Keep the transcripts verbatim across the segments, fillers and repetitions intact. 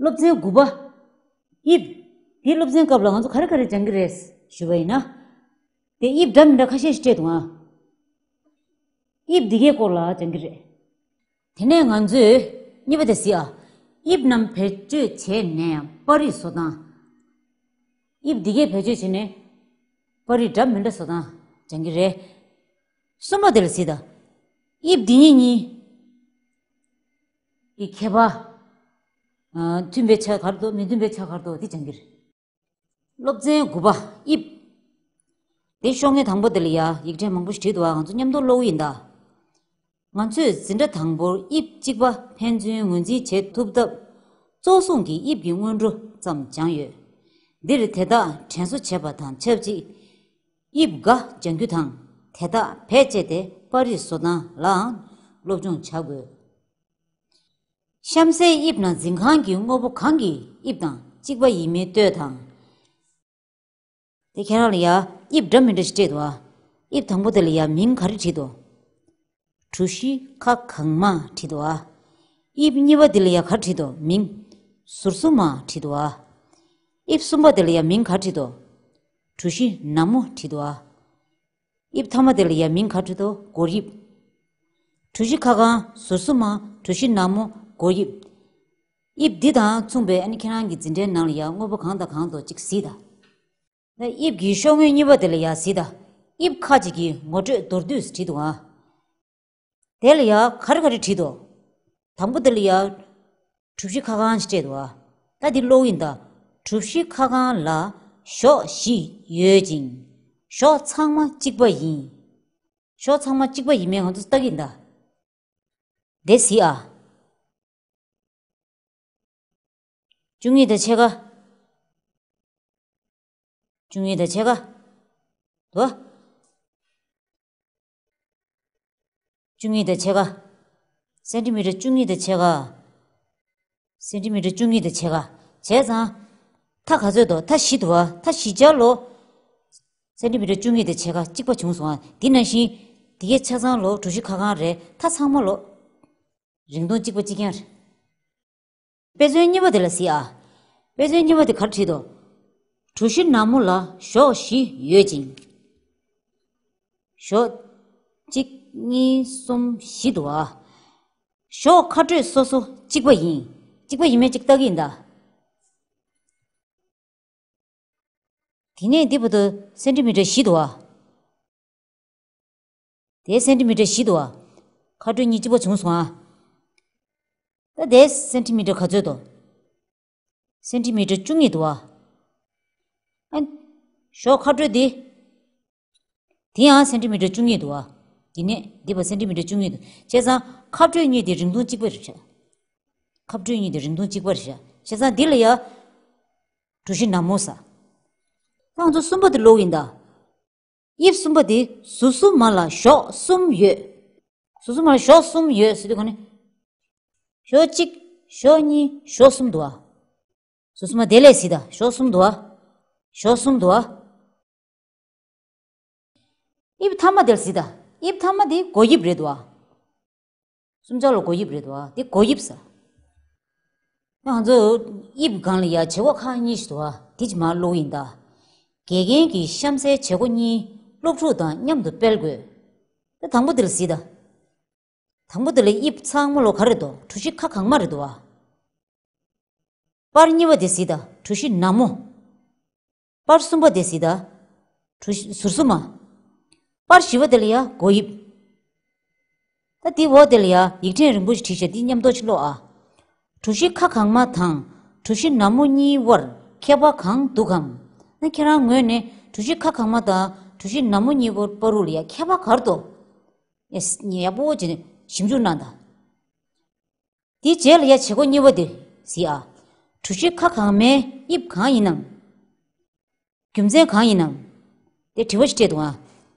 སློབ་ཚན་དགུ་པ། དབྱིབས། དེའི་སློབ་ཚན་སྐབས་ལ་ང་ཚོ་ག་རེ་ག་རེ་སྦྱང་གི་རེད་ཞུས་པ་ཡིན་ན། དེ་དབྱིབས་འདྲ་མི་འདྲ་ཁ་ཤས་ཤིག་སྤྲད་འདུག་ཨ། དབྱིབས་འདི་གའི་སྐོར་ལ་སྦྱང་གི་རེད། དེ་ནས་ང་ཚོས་གཉིས་པ་དེ་གཟིགས་ཨ། དབྱིབས་རྣམས་བེད་སྤྱོད་བྱས་ནས་པར་རིས་བཟོ་སྟངས། དབྱིབས་འདི་གའི་བེད་སྤྱོད་བྱས་ནས་པར་རིས་འདྲ་མི་འདྲ་བཟོ་སྟངས་སྦྱང་གི་རེད། གསུམ་པ་དེ་ལ་གཟིགས་དང་། དབྱིབས་འདི་གཉིས་གཉིས་ཀྱི་ཁྱད་པར། ཨ། མཐུན་པའི་ཆ་ག་རེ་འདུག་མི་མཐུན་པའི་ཆ་ག་རེ་འདུག་དེ་སྦྱང་གི་རེད། སློབ་ཚན་དགུ་པ། དབྱིབས། དེ་ཤོག་ངོས་དང་པོ་དེ་ལ་ཡ་ཡིག་ཕྲེང་མང་པོ་ཞིག་བྲིས་འདུག་ཨ། ང་ཚོ་མཉམ་དུ་ཀློག་གི་ཡིན་ད། ང་ཚོས་འཛིན་གྲྭ་དང་པོར་དབྱིབས་གཅིག་པ་ཕན་ཚུན་ངོས་འཛིན་བྱེད་ཐུབ་སྟབས། གཙོ་བཟུང་གིས་དབྱིབས་ཀྱི་སྔོན་འགྲོ་ཙམ་སྦྱངས་ཡོད། འདིར་དེ་དག་དྲན་གསོ་བྱེད་པ་དང་ཆབས་ཅིག་དབྱིབས་འགའ་སྦྱང་རྒྱུ་དང་། དེ་དག་བེད་སྤྱད་དེ་པར་རིས་བཟོ་སྟངས་ལའང་སློབ་སྦྱོང་བྱ་དགོས། གཤམ་གསལ་དབྱིབས་ནང་འཛིན་ཁང་གི་དངོས་པོ་གང་གི་དབྱིབས་དང་གཅིག་པ་ཡིན་མིན་ལྟོས་དང་། དེ་ཁྱེད་རང་ལ་ཡ་དབྱིབས་འདྲ་མི་འདྲ་ཞིག་སྤྲད་འདུག་ཨ། དབྱིབས་དང་པོ་དེ་ལ་ཡ་མིང་ག་རེ་བྲིས་འདུག་གྲུ་བཞི་ཁ་གང་མ་བྲིས་འདུག་ཨ། དབྱིབས་གཉིས་པ་དེ་ལ་ཡ་ག་རེ་བྲིས་འདུག་མིང་ཟུར་གསུམ་མ་བྲིས་འདུག་ཨ། དབྱིབས་གསུམ་པ་དེ་ལ་ཡ་མིང་ག་རེ་བྲིས་འདུག་གྲུ་བཞི་ནག་མོ་བྲིས་འདུག་ཨ། དབྱིབས་ཐ་མ་དེ་ལ་ཡ་མིང་ག་རེ་བྲིས་འདུག་སྒོར་དབྱིབས། གྲུ་བཞི་ཁ་གང་ཟུར་གསུམ་མ་གྲུ་བཞི་ནག་མོ་སྒོར་དབྱིབས། དབྱིབས་འདི་དང་མཚུངས་པའི་ཨ་ནི་ཁྱེད་རང་གི་འཛིན་གྲྭའི་ནང་ལ་ཡ་དངོས་པོ་གང་དང་གང་འདུག་ཅིག་གཟིགས་དང་། ད་དབྱིབས་ཀྱི་ཤོག་ངོས་གཉིས་པ་དེ་ལ་ཡ་གཟིགས་དང་། དབྱིབས་ཁ་ཅིག་གི་ངོ་སྤྲོད་མདོར་བསྡུས་བྲིས་འདུག་ཨ། དེ་ལ་ཡ་ག་རེ་ག་རེ་བྲིས་འདུག་དང་པོ་དེ་ལ་ཡ་གྲུ་བཞི་ཁ་གང་ཞིག་སྤྲད་འདུག་ཨ། ད་འདི་ཀློག་ཡིན་ད། གྲུ་བཞི་ཁ་གང་ལ་གཞོགས་བཞི་ཡོད་ཅིང་། གཞོགས་ཚང་མ་གཅིག་པ་ཡིན། གཞོགས་ཚང་མ་གཅིག་པ་ཡིན་མིན་ང་ཚོ་ལྟ་གི་ཡིན་ད། དེ་གཟིགས་ཨ། བཅུ་གཉིས་དང་ཕྱེད་ཀ། བཅུ་གཉིས་དང་ཕྱེད་ཀ། དོ། བཅུ་གཉིས་དང་ཕྱེད་ཀ། སེན་ཏི་མི་ཊར་བཅུ་གཉིས་དང་ཕྱེད་ཀ། སེན་ཏི་མི་ཊར་བཅུ་གཉིས་དང་ཕྱེད་ཀ། བྱས་ཙང་། མཐའ་ག་ཚོད་དོ། མཐའ་བཞི་འདུག་བ། མཐའ་བཞི་ཆ་ལོ། སེན་ཏི་མི་ཊར་བཅུ་གཉིས་དང་ཕྱེད་ཀ་གཅིག་པ་བྱུང་སོང་ཨ། དེ་ནང་བཞིན། དེ་གའི་ཆ་ཚང་ལོ་གྲུ་བཞི་ཁ་གང་རེད། མཐའ་ཚང་མ་ལོ། རིང་ཐུང་གཅིག་པ་གཅིག་རྐྱང་རེད། དཔེ་མཚོན་གཉིས་པ་དེ་ལ་གཟིགས་ཨ། དཔེ་མཚོན་གཉིས་པ་དེ་ག་རེ་བྲིས་འདུག་གྲུ་བཞི་ནག་མོ་ལ་གཞོགས་བཞི་ཡོད་ཅིང་། གཞོགས་གཅིག་གཉིས་གསུམ་བཞི་འདུག་ཨ། གཞོགས་ཁ་སྤྲོད་སོ་སོ་གཅིག་པ་ཡིན། གཅིག་པ་ཡིན་མིན་གཅིག་ལྟ་གི་ཡིན་ད། དེ་ནས་འདི་བར་དུ་སེན་ཏི་མི་ཊར་བཞི་འདུག་ཨ། དེ་སེན་ཏི་མི་ཊར་བཞི་འདུག་ཨ། ཁ་སྤྲོད་གཉིས་གཅིག་པ་བྱུང་སོང་ཨ། ད་དེ་སེན་ཏི་མི་ཊར་ག་ཚོད་འདུག་སེན་ཏི་མི་ཊར་བཅུ་གཉིས་འདུག་ཨ། ཨ། གཞོགས་ཁ་སྤྲོད་འདི། དེ་ཡང་སེན་ཏི་མི་ཊར་བཅུ་གཉིས་འདུག་ཨ། འདི་ནས་འདི་བར་སེན་ཏི་མི་ཊར་བཅུ་གཉིས་འདུག་བྱས་ཙང་ཁ་སྤྲོད་གཉིས་དེ་རིང་ཐུང་གཅིག་པ་རེད་ཤག་ཁ་སྤྲོད་གཉིས་དེ་རིང་ཐུང་གཅིག་པ་རེད་ཤག་བྱས་ཙང་འདི་ལ་ཡ། གྲུ་བཞི་ནག་མོ་ཟེར། ད་ང་ཚོ་གསུམ་པ་དེ་ཀློག་ཡིན་ད། དབྱིབས་གསུམ་པ་དེ་ཟུར་གསུམ་མ་ལ་གཞོགས་གསུམ་ཡོད། ཟུར་གསུམ་མ་ལ་གཞོགས་གསུམ་ཡོད་ཟེར་དུས་ག་ནས། གཞོགས་གཅིག་གཞོགས་གཉིས། གཞོགས་གསུམ་འདུག་ཨ། ཟུར་གསུམ་མ་དེ་ལས་གཟིགས་ད། གཞོགས་གསུམ་འདུག་ཨ། གཞོགས་གསུམ་འདུག་ཨ། དབྱིབས་ཐ་མ་དེར་གཟིགས་ད། དབྱིབས་ཐ་མ་དེ་སྒོར་དབྱིབས་རེད་འདུག་ཨ། གསུམ་ཆ་ལོ་སྒོར་དབྱིབས་རེད་འདུག་ཨ། དེ་སྒོར་དབྱིབས་ཟེར། ང་ཚོ་དབྱིབས་སྒང་ལ་ཡ་བྱེད་སྒོ་ཁག་གཉིས་ཤིག་འདུག་ཨ། དེ་ཅིག་མར་ཀློག་ཡིན་ད། དགེ་རྒན་གྱིས་གཤམ་གསལ་བྱེད་སྒོ་གཉིས་སློབ་ཕྲུག་དང་མཉམ་དུ་སྤེལ་དགོས། ད་དང་པོ་དེ་ལ་གཟིགས་ད། དང་པོ་དེ་ལ་དབྱིབས་ཚང་མ་ལོ་ག་རེ་འདུག་གྲུ་བཞི་ཁ་གང་མ་རེད་འདུག་ཨ། པར་གཉིས་པ་དེ་གཟིགས་ད། གྲུ་བཞི་ནག་མོ། པར་གསུམ་པ་དེ་གཟིགས་ད། གྲུ་བཞི་ཟུར་གསུམ་མ། པར་བཞི་པ་དེ་ལ་ཡ་སྒོར་དབྱིབས། ད་དེའི་འོག་དེ་ལ་ཡ་ཡིག་ཕྲེང་རིང་པོ་ཞིག་བྲིས་བཞག་འདི་མཉམ་དུ་ཅིག་ཀློག་ཨ། གྲུ་བཞི་ཁ་གང་མ་དང་གྲུ་བཞི་ནག་མོ་གཉིས་དབར་ཁྱད་པར་གང་འདུག་གམ། ན་ཁྱེད་རང་ངོས་ནས་གྲུ་བཞི་ཁ་གང་མ་དང་གྲུ་བཞི་ནག་མོ་གཉིས་དབར་བར་རུ་ལ་ཡ་ཁྱད་པར་ག་རེ་འདུག་ཡ་ཡག་པོ་བྱས་ནས་ཞིབ་འཇུག་གནང་དང་། དེའི་རྗེས་ལ་ཡ་བྱེད་སྒོ་གཉིས་པ་དེ་གཟིགས་ཨ། གྲུ་བཞི་ཁ་གང་མའི་དབྱིབས་གང་ཡིན་ནམ། རྒྱུ་མཚན་གང་ཡིན་ནམ། དེ་དྲི་བ་ཞིག་སྤྲད་འདུག་ཨ།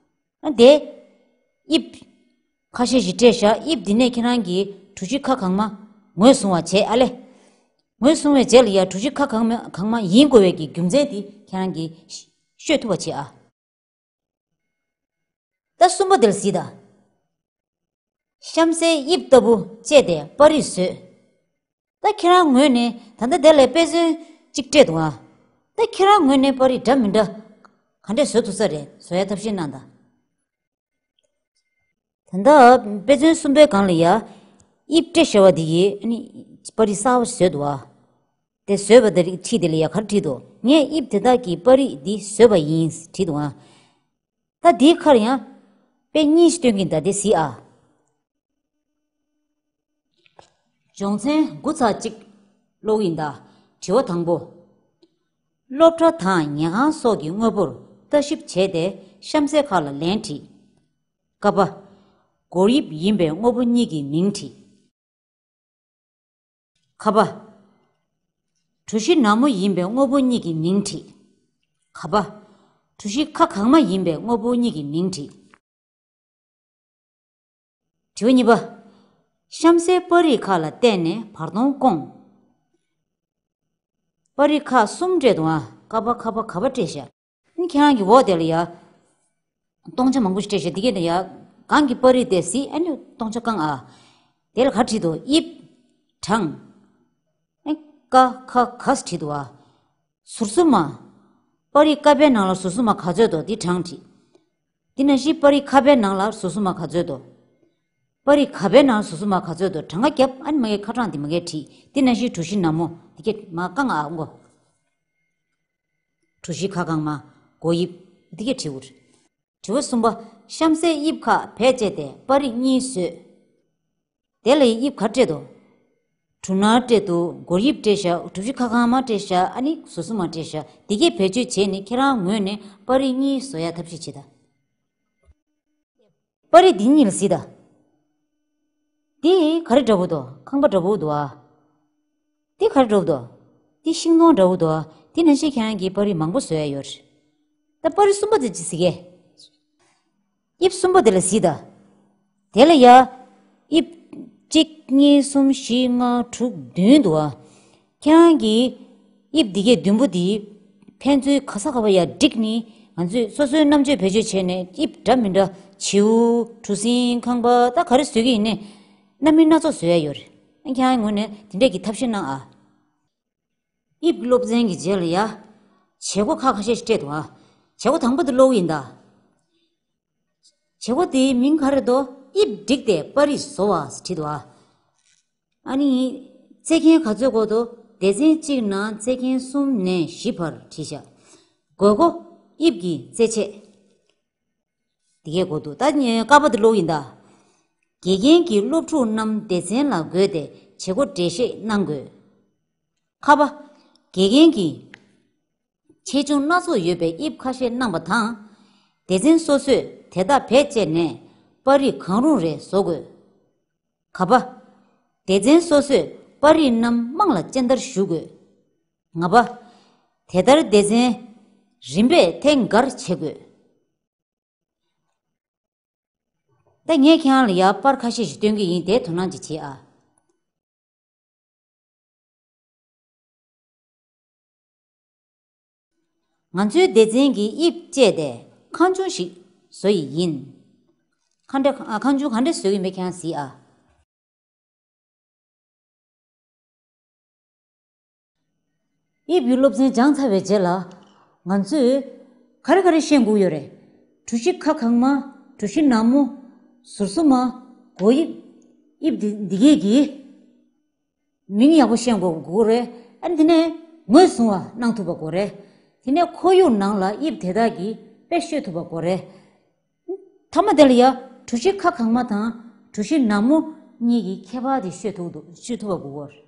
ཨ་དེ། དབྱིབས། ཁ་ཤས་ཤིག་སྤྲད་བཞག་དབྱིབས་འདི་ནས་ཁྱེད་རང་གིས་གྲུ་བཞི་ཁ་གང་མ་ངོས་བཟུང་བ་བྱས་ཨ་ལེ། ངོས་བཟུང་བའི་རྗེས་ལ་ཡ་གྲུ་བཞི་ཁ་གང་མ་གང་མ་ཡིན་དགོས་པའི་གི་རྒྱུ་མཚན་དེ་ཁྱེད་རང་གིས་ཤོད་ཐུབ་པ་བྱེད་ཨ། ད་གསུམ་པ་དེ་ལ་གཟིགས་དང་། གཤམ་གསལ་དབྱིབས་ལྟ་བུ་སྤྱད་དེ་པར་རིས་བཟོས། ད་ ད་ཁྱེད་རང་ངོས་ནས་ད་ལྟ་དེ་ལ་དཔེ་མཚོན་གཅིག་སྤྲད་འདུག་ཨ། ད་ཁྱེད་རང་ངོས་ནས་པར་རིས་འདྲ་མི་འདྲ་ག་འདྲས་བཟོ་ཐུབ་ས་རེད། བཟོ་ཡ་ཐབས་ཤེས་གནང་དང་། ད་ལྟ་དཔེ་མཚོན་གསུམ་པའི་སྒང་ལ་ཡ། དབྱིབས་སྤྲད་བཞག་པ་འདི་ཡིས་ཨ་ནི་པར་རིས་གསར་པ་བཟོས་འདུག་ཨ། དེ་བཟོས་པ་དེ་རིགས་ཁྲིད་དེ་ལ་ཡ་ག་རེ་བྲིས་འདུག་ངས་དབྱིབས་དེ་དག་གི་པར་རིས་འདི་བཟོས་པ་ཡིན་བྲིས་འདུག་ཨ། ད་འདིའི་ཁར་ཡང་དཔེ་གཉིས་ཤིག་སྟོན་གྱིན་གདའ། དེ་གཟིགས་ཨ། སྦྱོང་ཚན་དགུ་ཚེག་གཅིག་ཀློག་ཡིན་གདའ། དྲི་བ་དང་པོ། སློབ་གྲྭ་དང་ཉལ་ཁང་སོགས་ཀྱི་དངོས་པོར་ལྟ་ཞིབ་བྱས་ཏེ་གཤམ་གསལ་ཁག་ལ་ལན་བྲིས། ཀ་པ། སྒོར་དབྱིབས་ཡིན་པའི་དངོས་པོ་གཉིས་ཀྱི་མིང་བྲིས། ཁ་པ། གྲུ་བཞི་ནག་མོ་ཡིན་པའི་དངོས་པོ་གཉིས་ཀྱི་མིང་བྲིས། ག་པ། གྲུ་བཞི་ཁ་གང་མ་ཡིན་པའི་དངོས་པོ་གཉིས་ཀྱི་མིང་བྲིས། དྲི་བ་གཉིས་པ། གཤམ་གསལ་པར་རིས་ཁག་ལ་བལྟས་ནས་བར་སྟོང་སྐོང་། པར་རིས་ཁག་གསུམ་སྤྲད་འདུག་ཨ། ཀ་པ་ཁ་པ་ག་པ་སྤྲད་བཞག་ཨ་ནི་ཁྱེད་རང་གི་འོག་དེ་ལ་ཡ། སྟོང་ཆ་མང་པོ་ཞིག་སྤྲད་བཞག་འདི་གས་ནས་ཡ། གང་གི་པར་རིས་དེ་གཟིགས་ཨ་ནི་སྟོང་ཆ་བསྐང་ཨ། དེ་ལ་ག་བྲིས་འདུག་དབྱིབས། གྲངས། ཨེ། ཀ་ཁ་ག་ས་བྲིས་འདུག་ཨ། ཟུར་གསུམ་མ། པར་རིས་ཀ་པའི་ནང་ལ་ཟུར་གསུམ་མ་ག་ཚོད་འདུག་འདི་གྲངས་བྲིས། འདི་ནང་བཞིན་པར་རིས་ཁ་པའི་ནང་ལ་ཟུར་གསུམ་མ་ག་ཚོད་འདུག་པར་རིས་ག་པའི་ནང་ལ་ཟུར་གསུམ་མ་ག་ཚོད་འདུག་གྲངས་ཀ་བརྒྱབ་ཨ་ནི་མ་གའི་ཁ་གྲངས་འདི་མ་གའི་བྲིས། འདི་ནང་བཞིན་གྲུ་བཞི་ནག་མོ་འདི་གས་མ་བསྐང་ཨ་མགོ། གྲུ་བཞི་ཁ་གང་མ། སྒོར་དབྱིབས། འདི་གས་བྲིས་འུར། དྲི་བ་གསུམ་པ། གཤམ་གསལ་དབྱིབས་ཁག་བེད་སྤྱད་དེ་པར་རིས་གཉིས་བཟོས། དེ་ལ་ཡི་དབྱིབས་ག་སྤྲད་འདུག་གྲུ་ནག་སྤྲད་འདུག་སྒོར་དབྱིབས་སྤྲད་བཞག་གྲུ་བཞི་ཁ་གང་མ་སྤྲད་བཞག་ཨ་ནི་ཟུར་གསུམ་མ་སྤྲད་བཞག་འདི་གས་བེད་སྤྱོད་བྱས་ནས་ཁྱེད་རང་ངོས་ནས་པར་རིས་གཉིས་བཟོ་ཡ་ཐབས་ཤེས་བྱེད་ད། པར་རིས་འདི་གཉིས་ལ་གཟིགས་ད། འདི་ག་རེ་འདྲ་པོ་འདུག་ཁང་པ་འདྲ་པོ་འདུག་ཨ། འདི་ག་རེ་འདྲ་པོ་འདུག་འདི་ཤིང་སྡོང་འདྲ་པོ་འདུག་ཨ། འདི་ནང་བཞིན་ཁྱེད་རང་གིས་པར་རིས་མང་པོ་བཟོ་ཡ་ཡོད་རེད། ད་པར་རིས་གསུམ་པ་དེ་ཅི་གཟིགས་གས། དབྱིབས་གསུམ་པ་དེ་ལ་གཟིགས་ད། དེ་ལ་ཡ། དབྱིབས་གཅིག་གཉིས་གསུམ་བཞི་ལྔ་དྲུག་བདུན་འདུག་ཨ། ཁྱེད་རང་གིས་དབྱིབས་འདི་གས་བདུན་པོ་འདི་ཕན་ཚུན་ག་ས་ག་བ་ཡ་བསྒྲིགས་ནས་ང་ཚོས་སོ་སོའི་རྣམ་དཔྱོད་བེད་སྤྱོད་བྱས་ནས་དབྱིབས་འདྲ་མི་འདྲ་བྱིའུ་གྲུ་གཟིངས་ཁང་པ་ད་ག་རེ་བཟོས་ཀྱི་ཡིན་ནའི་རྣམ་སྨིན་སྣ་ཚོགས་བཟོ་ཡ་ཡོད་རེད། ཁྱེད་རང་ངོས་ནས་དེ་འདྲས་ཀྱི་ཐབས་ཤེས་གནང་ཨ། དབྱིབས་ཀྱི་སློབ་ཚན་གྱི་རྗེས་ལ་ཡ། བྱེད་སྒོ་ཁག་ཁ་ཤས་ཤིག་སྤྲད་འདུག་ཨ། བྱེད་སྒོ་དང་པོ་དེ་ཀློག་གི་ཡིན་ད། བྱེད་སྒོ་དེའི་མིང་ག་རེ་འདུག་དབྱིབས་བསྒྲིགས་ཏེ་པར་རིས་བཟོ་བ་ཟེར་བྲིས་འདུག་ཨ། ཨ་ནི། རྩེད་མཁན་ག་ཚོད་དགོས་འདུག་སྡེ་ཚན་གཅིག་ནང་རྩེད་མཁན་གསུམ་ནས་བཞི་བར་བྲིས་བཞག་དགོས་མཁོ། དབྱིབས་ཀྱི་རྩེད་ཆས། འདི་གས་དགོས་འདུག་ད་ནི་ཀ་པ་དེ་ཀློག་ཡིན་ད། དགེ་རྒན་གྱིས་སློབ་ཕྲུག་རྣམས་སྡེ་ཚན་ལ་བགོས་ཏེ་བྱེད་སྒོ་འགྲེལ་བཤད་གནང་དགོས། ཁ་པ། དགེ་རྒན་གྱིས། ཆེ་ཆུང་སྣ་ཚོགས་ཡོད་པའི་དབྱིབས་ཁ་ཤས་གནང་བ་དང་། སྡེ་ཚན་སོ་སོས་དེ་དག་བེད་སྤྱད་ནས་པར་རིས་གང་རུང་རེ་བཟོ་དགོས། ག་པ། སྡེ་ཚན་སོ་སོས་པར་རིས་རྣམས་དམངས་ལ་སྤྱན་བསྟར་ཞུ་དགོས། ང་པ། དེ་ལྟར་སྡེ་ཚན་རིམ་པས་ཐེངས་འགར་བྱེད་དགོས། ད་ངས་ཁྱེད་རང་ལ་ཡར་པར་ཁ་ཤས་ཤིག་སྟོན་གྱི་ཡིན་དེ་དོ་སྣང་ཅིག་བྱེད་ཨ། ང་ཚོའི་སྡེ་ཚན་གྱིས་དབྱིབས་སྤྱད་དེ་ཁང་ཆུང་ཞིག་བཟོ་ཡི་ཡིན། ཁང་འདྲ་ཨ། ཁང་ཆུང་ག་འདྲ་བཟོ་གི་མེད་ཁྱེད་རང་གཟིགས་ཨ། དབྱིབས་ཀྱི་སློབ་ཚན་སྦྱངས་ཚར་བའི་རྗེས་ལ། ང་ཚོས་ག་རེ་ག་རེ་ཤེས་དགོས་ཡོད་རེད། གྲུ་བཞི་ཁ་གང་མ། གྲུ་བཞི་ནག་མོ། ཟུར་གསུམ་མ། སྒོ་དབྱིབས། དབྱིབས་འདི་འདི་གས་ཀྱི། མིང་ཡག་པོ་ཤེས་དགོས་དགོས་རེད། ཨ་ནི་དེ་ནས་ངོས་བཟུང་བ་གནང་ཐུབ་པ་དགོས་རེད། དེ་ནས་ཁོར་ཡུག་ནང་ལ་དབྱིབས་དེ་དག་གི་དཔེ་ཤོད་ཐུབ་པ་དགོས་རེད། མཐའ་མ་དེ་ལ་ཡ་གྲུ་བཞི་ཁ་གང་མ་དང་གྲུ་བཞི་ནག་མོ་གཉིས་ཀྱི་ཁྱད་པར་དེ་ཤོད་ཐུབ་འདུག་ཤོད་ཐུབ་པ་དགོས་རེད།